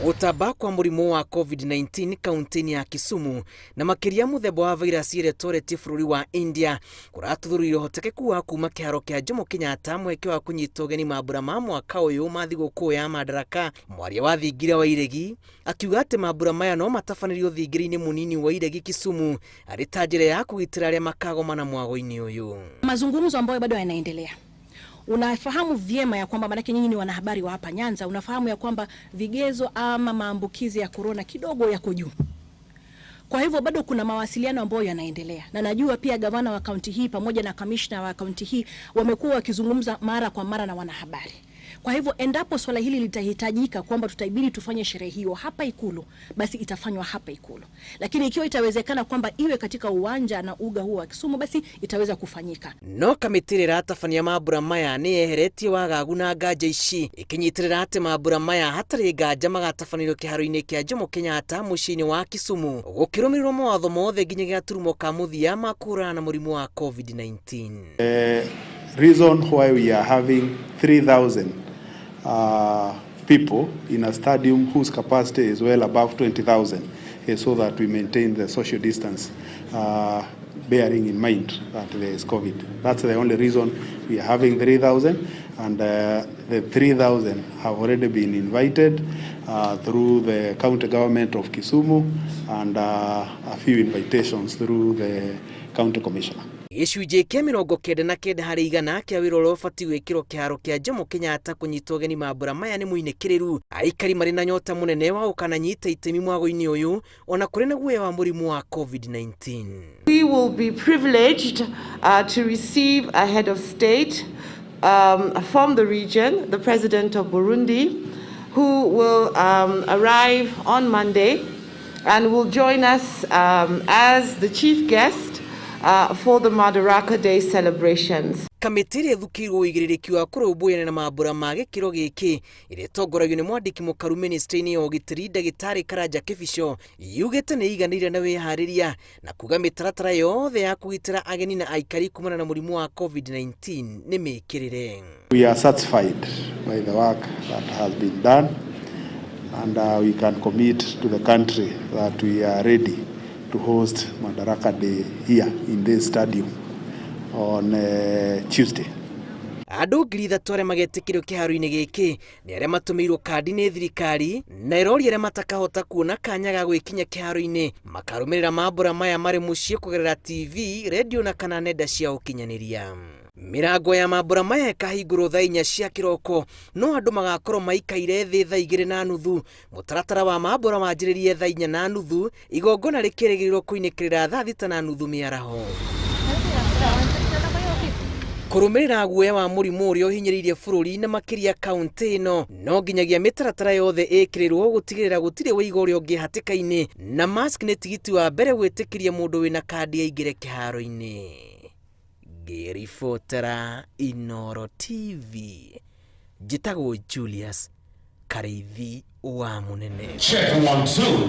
Gũtamba kwa mũrimũ wa COVID-19 kaunti-inĩ ya Kisumu na makĩria mũthemba wa vairasi ĩrĩa ĩtoretie bũrũri wa India kũratuthũrire ũhotekeku wa kuma kĩharo kĩa Jomo Kenyatta mweke wa kũnyita ũgeni mambura ma mwaka ũyũ ma thigũkũ ya Madaraka. Mwaria wa thingira wa Iregi akiuga atĩ mambura maya no matabanĩrio thingira-inĩ mũnini wa Iregi Kisumu arĩ ta njĩra ya kũgitĩra arĩa makagomana mwago-inĩ ũyũ. Mazungumzo ambayo bado yanaendelea. Unafahamu vyema ya kwamba, maanake nyinyi ni wanahabari wa hapa Nyanza, unafahamu ya kwamba vigezo ama maambukizi ya korona kidogo yako juu. Kwa hivyo bado kuna mawasiliano ambayo yanaendelea, na najua pia gavana wa kaunti hii pamoja na kamishna wa kaunti hii wamekuwa wakizungumza mara kwa mara na wanahabari. Kwa hivyo endapo swala hili litahitajika kwamba tutaibidi tufanye sherehe hiyo hapa Ikulu, basi itafanywa hapa Ikulu, lakini ikiwa itawezekana kwamba iwe katika uwanja na uga huo wa Kisumu, basi itaweza kufanyika. No kamĩtĩ ĩrĩa ĩratabania mambura maya nĩ yeheretie wagagu na nganja ici, ĩkĩnyitĩrĩra atĩ mambura maya hatarĩ nganja magatabanĩrio kĩharo-inĩ kĩa Jomo Kenyatta mũciĩ-inĩ wa Kisumu, gũkĩrũmĩrĩrwo mawatho mothe nginya gaturumo ka mũthia ma kũhũrana na mũrimũ wa COVID-19. Reason why we are having 3,000 people in a stadium whose capacity is well above 20,000 is so that we maintain the social distance, bearing in mind that there is COVID. That's the only reason we are having 3,000, and the 3,000 have already been invited through the county government of Kisumu and a few invitations through the county commissioner. Gĩcunjĩ kĩa 99% kĩa wĩra ũrĩa ũbatiĩ gwĩkĩrwo kĩharo kĩa Jomo Kenyatta kũnyita ũgeni mambura maya nĩ mũinĩkĩrĩru. Aikari marĩ na nyota mũnene wa gũkananyita itemi mwago-inĩ ũyũ ona kũrĩ na guoya wa mũrimũ wa COVID-19. We will be privileged to receive a head of state from the region, the President of Burundi, who will arrive on Monday and will join us as the chief guest for the Madaraka Day celebrations. Kamĩtĩ ĩrĩa ĩthukĩirwo ũigĩrĩrĩki wa kũrũmbũyania na mambura ma gĩkĩro gĩkĩ, ĩrĩa ĩtongoragio nĩ mwandĩki mũkaru ministry-inĩ ya ũgitĩri ndagĩtarĩ Karanja Kĩbico, yugĩte nĩ ĩiganĩire na wĩharĩria na kuga mĩtaratara yothe ya kũgitĩra ageni na aikari kumana na mũrimũ wa COVID-19 nĩ mĩkĩrĩre. We are satisfied by the work that has been done, and we can commit to the country that we are ready to host Madaraka Day here in this stadium on Tuesday. Andũ 3,000 arĩa magetĩkĩrio kĩharo-inĩ gĩkĩ nĩ arĩa matũmĩirwo kandi nĩ thirikari, na ĩrori arĩa matakahota kuona kanya ga gwĩkinya kĩharo-inĩ makarũmĩrĩra mambura maya marĩ mũciĩ kũgerera TV, redio na kana nenda cia ũkinyanĩria. Mĩrango ya mambura maya ĩkahingũrwo thaa 4 cia kĩroko, no andũ magakorwo maikaire thĩ thaa 2:30. Mũtaratara wa mambura wanjĩrĩrie thaa 4:30, igongona rĩkĩrĩgĩrĩrwo kũinĩkĩrĩra thaa 6:30 mĩaraho. Kũrũmĩrĩra guoya wa mũrimũ ũrĩa ũhinyĩrĩirie bũrũri na makĩria kaunti ĩno, no nginyagia mĩtaratara yothe ĩkĩrĩrwo gũtigĩrĩra gũtirĩ wĩigo ũrĩa ũngĩ hatĩka-inĩ, na mask nĩ tigiti wa mbere gwĩtĩkĩria mũndũ wĩna kandi aingĩre kĩharo-inĩ. Ngĩribotera Inooro TV, njĩtagwo Julius Karĩithi wa Mũnene. Check one, two.